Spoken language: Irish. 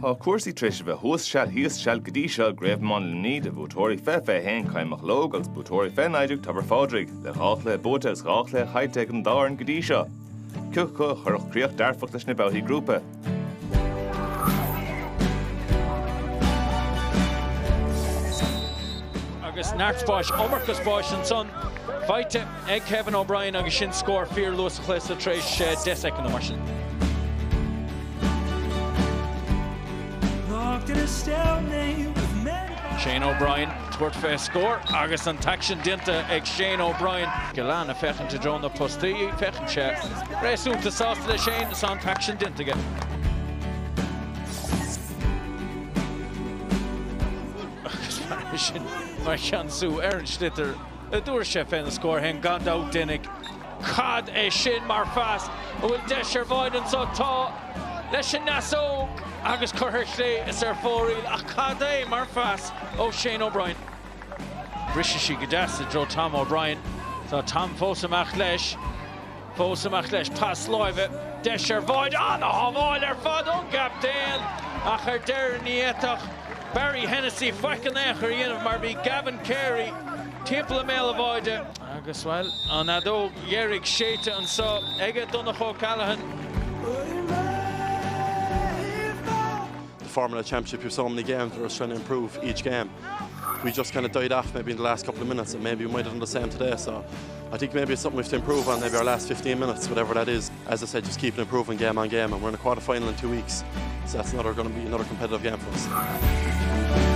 Tá cúrsaí tar éis a bheith thuas seal thíos seal go dtí seo i gCraobh Iomána Luimnigh do bhuaiteoirí 2021 Cill Mocheallóg agus buaiteoirí 2019 Tobar Phádraig, le 2 chluiche buaite agus 2 chluiche caillte ag an dá fhoireann go dtí seo. Cé acu a chuirfeadh críoch dearfach leis na babhtaí grúpa? Agus neart spáis, iomarca spáis ansan faighte ag Kevin O'Brien agus sin scór fíorluath sa chluiche tar éis 10 soicind nó mar sin. Shane O'Brien tabhairt fé scór agus an t-aicsean déanta ag Shane O'Brien. Gillane ag féachaint i dtreo na postaí, féachann sé réasúnta sásta leis féin is an t-aicsean déanta aige. Agus mar sin mar cheansú ar an sliotar a dtabharfaidh sé féna scór féin gan dabht déanfaidh. Cad é sin mar phas? An bhfuil deis ar bháide anseo? Tá! Leis an ndeasóg agus curtha ar chlé is ar fóraoil ach cad é mar phas ó Shane O'Brien. Briseann sí go deas i dtreo Tom O'Brien. Tá Tom fós amach leis. Fós amach leis. Pas láimhe. Deis ar bháide. Ana-shábháil ar fad ón gcaptaen ach ar deireadh ní fhéadfadh Barry Hennessy faic in aon chor a dhéanamh mar bhí Gavin Carey timpeall i mbéal an bháide. Agus, bhuel, an fheadóg dheiridh séidte anseo ag Donncha O'Callaghan. The Formula Championship, you've so many games where it's trying to improve each game. We just kind of died off maybe in the last couple of minutes and maybe we might have done the same today. So I think maybe it's something we have to improve on, maybe our last 15 minutes, whatever that is. As I said, just keep improving game on game and we're in a quarter final in two weeks. So that's another going to be another competitive game for us.